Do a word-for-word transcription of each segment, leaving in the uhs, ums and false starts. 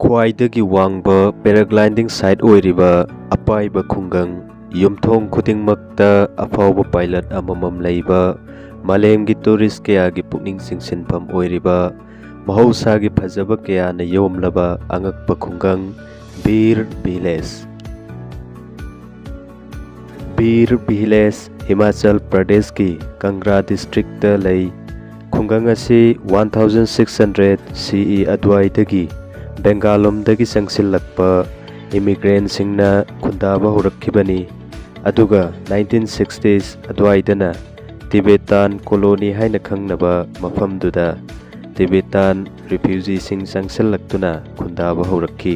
ꯈ꯭ꯋꯥꯏꯗꯒꯤ ꯋꯥꯡꯕ paragliding site ꯑꯣꯏꯔꯤꯕ ꯑꯄꯥꯏꯕ ꯈꯨꯡꯒꯪ, ꯌꯨꯝꯊꯣꯡ ꯈꯨꯗꯤꯡꯃꯛꯇ ꯑꯐꯥꯎꯕ pilot ꯑꯃꯃꯝ ꯂꯩꯕ, ꯃꯥꯂꯦꯝꯒꯤ tourist ꯀꯌꯥꯒꯤ ꯄꯨꯛꯅꯤꯡ ꯆꯤꯡꯁꯤꯟꯐꯝ ꯑꯣꯏꯔꯤꯕ, ꯃꯍꯧꯁꯥꯒꯤ ꯐꯖꯕ ꯀꯌꯥꯅ ꯌꯣꯝꯂꯕ ꯑꯉꯛꯄ ꯈꯨꯡꯒꯪ ꯕꯤꯔ ꯚꯤꯂꯦꯖ꯫ ꯕꯤꯔ ꯚꯤꯂꯦꯖ ꯍꯤꯃꯥꯆꯜ ꯄ꯭ꯔꯗꯦꯁꯀꯤ ꯀꯪꯒ꯭ꯔꯥ district ꯂꯩ꯫ ꯈꯨꯡꯒꯪ ꯑꯁꯤ one thousand six hundred C E ꯑꯗꯨꯋꯥꯏꯗꯒꯤ ꯕꯦꯡꯒꯥꯜꯂꯣꯝꯗꯒꯤ ꯆꯪꯁꯤꯜꯂꯛꯄ immigrantꯁꯤꯡꯅ ꯈꯨꯟꯗꯥꯕ ꯍꯧꯔꯛꯈꯤꯕꯅꯤ꯫ ꯑꯗꯨꯒ nineteen sixties ꯑꯗꯨꯋꯥꯏꯗꯅ Tibetan colony ꯍꯥꯏꯅ ꯈꯪꯅꯕ ꯃꯐꯝꯗꯨꯗ Tibetan refugeeꯁꯤꯡ ꯆꯪꯁꯤꯜꯂꯛꯇꯨꯅ ꯈꯨꯟꯗꯥꯕ ꯍꯧꯔꯛꯈꯤ꯫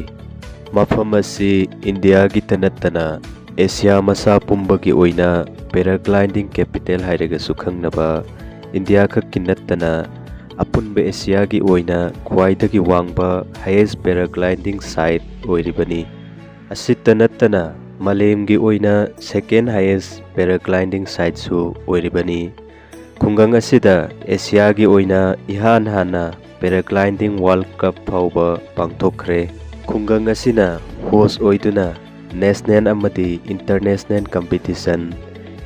ꯃꯐꯝ ꯑꯁꯤ ꯏꯟꯗꯤꯌꯥꯒꯤꯇ ꯅꯠꯇꯅ ꯑꯦꯁꯤꯌꯥ ꯃꯁꯥ ꯄꯨꯝꯕꯒꯤ ꯑꯣꯏꯅ paragliding capital ꯍꯥꯏꯔꯒꯁꯨ ꯈꯪꯅꯕ, ꯏꯟꯗꯤꯌꯥ ꯈꯛꯀꯤ ꯅꯠꯇꯅ ꯑꯄꯨꯟꯕ ꯑꯦꯁꯤꯌꯥꯒꯤ ꯑꯣꯏꯅ ꯈ꯭ꯋꯥꯏꯗꯒꯤ ꯋꯥꯡꯕ highest paragliding site ꯑꯣꯏꯔꯤꯕꯅꯤ꯫ ꯑꯁꯤꯇ ꯅꯠꯇꯅ ꯃꯥꯂꯦꯝꯒꯤ ꯑꯣꯏꯅ second highest paragliding siteꯁꯨ ꯑꯣꯏꯔꯤꯕꯅꯤ꯫ ꯈꯨꯡꯒꯪ ꯑꯁꯤꯗ ꯑꯦꯁꯤꯌꯥꯒꯤ ꯑꯣꯏꯅ ꯏꯍꯥꯟ ꯍꯥꯟꯅ paragliding World Cup ꯐꯥꯎꯕ ꯄꯥꯡꯊꯣꯛꯈ꯭ꯔꯦ꯫ ꯈꯨꯡꯒꯪ ꯑꯁꯤꯅ host ꯑꯣꯏꯗꯨꯅ national ꯑꯃꯗꯤ international competition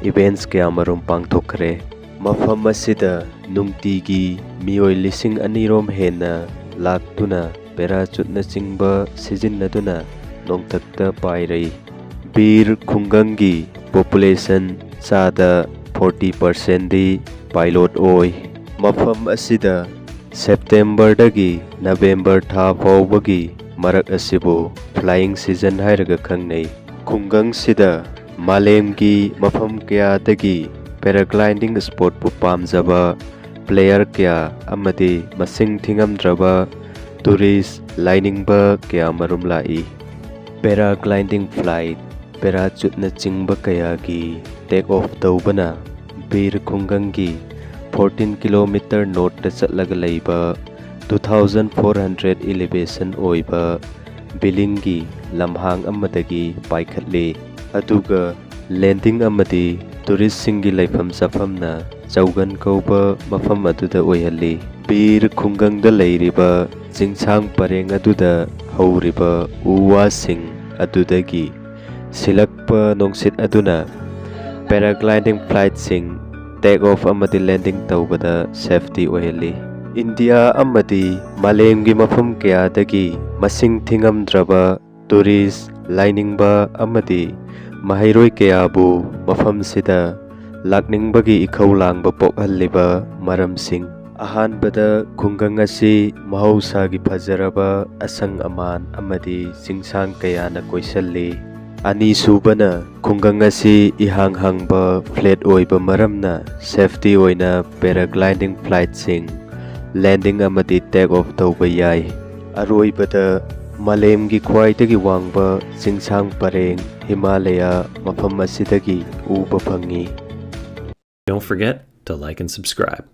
events ꯀꯌꯥꯃꯔꯨꯝ ꯄꯥꯡꯊꯣꯛꯈ꯭ꯔꯦ꯫ ꯃꯐꯝ ꯑꯁꯤꯗ ꯅꯨꯡꯇꯤꯒꯤ ꯃꯤꯑꯣꯏ ꯂꯤꯁꯤꯡ ꯑꯅꯤꯔꯣꯝ ꯍꯦꯟꯅ ꯂꯥꯛꯇꯨꯅ parachuteꯅꯆꯤꯡꯕ ꯁꯤꯖꯤꯟꯅꯗꯨꯅ ꯅꯣꯡꯊꯛꯇ ꯄꯥꯏꯔꯩ꯫ ꯕꯤꯔ ꯈꯨꯡꯒꯪꯒꯤ population ꯆꯥꯗ forty percentꯗꯤ pilot ꯑꯣꯏ꯫ ꯃꯐꯝ ꯑꯁꯤꯗ Septemberꯗꯒꯤ November ꯊꯥ ꯐꯥꯎꯕꯒꯤ ꯃꯔꯛ ꯑꯁꯤꯕꯨ flying season ꯍꯥꯏꯔꯒ ꯈꯪꯅꯩ꯫ ꯈꯨꯡꯒꯪꯁꯤꯗ ꯃꯥꯂꯦꯝꯒꯤ ꯃꯐꯝ ꯀꯌꯥꯗꯒꯤ paragliding sportꯄꯨ ꯄꯥꯝꯖꯕ player ꯀꯌꯥ ꯑꯃꯗꯤ ꯃꯁꯤꯡ ꯊꯤꯉꯝꯗ꯭ꯔꯕ tourist ꯂꯥꯏꯅꯤꯡꯕ ꯀꯌꯥꯃꯔꯨꯝ ꯂꯥꯛꯏ꯫ Paragliding flight, parachuteꯅꯆꯤꯡꯕ ꯀꯌꯥꯒꯤ take off ꯇꯧꯕꯅ ꯕꯤꯔ ꯈꯨꯡꯒꯪꯒꯤ fourteen kilometer northꯇ ꯆꯠꯂꯒ ꯂꯩꯕ two thousand four hundred elevation ꯑꯣꯏꯕ ꯕꯤꯂꯤꯡꯒꯤ ꯂꯝꯍꯥꯡ ꯑꯃꯗꯒꯤ ꯄꯥꯏꯈꯠꯂꯤ꯫ ꯑꯗꯨꯒ landing ꯑꯃꯗꯤ touristꯁꯤꯡꯒꯤ ꯂꯩꯐꯝ ꯆꯥꯐꯝꯅ ꯆꯧꯒꯟ ꯀꯧꯕ ꯃꯐꯝ ꯑꯗꯨꯗ ꯑꯣꯏꯍꯜꯂꯤ꯫ ꯕꯤꯔ ꯈꯨꯡꯒꯪꯗ ꯂꯩꯔꯤꯕ ꯆꯤꯡꯁꯥꯡ ꯄꯔꯦꯡ ꯑꯗꯨꯗ ꯍꯧꯔꯤꯕ ꯎ ꯋꯥꯁꯤꯡ ꯑꯗꯨꯗꯒꯤ ꯁꯤꯜꯂꯛꯄ ꯅꯨꯡꯁꯤꯠ ꯑꯗꯨꯅ paragliding flightꯁꯤꯡ take off ꯑꯃꯗꯤ landing ꯇꯧꯕꯗ safety ꯑꯣꯏꯍꯜꯂꯤ꯫ ꯏꯟꯗꯤꯌꯥ ꯑꯃꯗꯤ ꯃꯥꯂꯦꯝꯒꯤ ꯃꯐꯝ ꯀꯌꯥꯗꯒꯤ ꯃꯁꯤꯡ ꯊꯤꯉꯝꯗ꯭ꯔꯕ tourist, ꯂꯥꯏꯅꯤꯡꯕ ꯑꯃꯗꯤ ꯃꯍꯩꯔꯣꯏ ꯀꯌꯥꯕꯨ ꯃꯐꯝꯁꯤꯗ ꯂꯥꯛꯅꯤꯡꯕꯒꯤ ꯏꯈꯧ ꯂꯥꯡꯕ ꯄꯣꯛꯍꯜꯂꯤꯕ ꯃꯔꯝꯁꯤꯡ꯫ ꯑꯍꯥꯟꯕꯗ, ꯈꯨꯡꯒꯪ ꯑꯁꯤ ꯃꯍꯧꯁꯥꯒꯤ ꯐꯖꯔꯕ ꯑꯁꯪ ꯑꯃꯥꯟ ꯑꯃꯗꯤ ꯆꯤꯡꯁꯥꯡ ꯀꯌꯥꯅ ꯀꯣꯏꯁꯜꯂꯤ꯫ ꯑꯅꯤꯁꯨꯕꯅ, ꯈꯨꯡꯒꯪ ꯑꯁꯤ ꯏꯍꯥꯡ ꯍꯥꯡꯕ flat ꯑꯣꯏꯕ ꯃꯔꯝꯅ safety ꯑꯣꯏꯅ paragliding flightꯁꯤꯡ landing ꯑꯃꯗꯤ take off ꯇꯧꯕ ꯌꯥꯏ꯫ ꯑꯔꯣꯏꯕꯗ, ꯃꯥꯂꯦꯝꯒꯤ ꯈ꯭ꯋꯥꯏꯗꯒꯤ ꯋꯥꯡꯕ ꯆꯤꯡꯁꯥꯡ ꯄꯔꯦꯡ ꯍꯤꯃꯥꯂꯌꯥ ꯃꯐꯝ ꯑꯁꯤꯗꯒꯤ ꯎꯕ ꯐꯪꯉꯤ꯫ Don't forget to like and subscribe.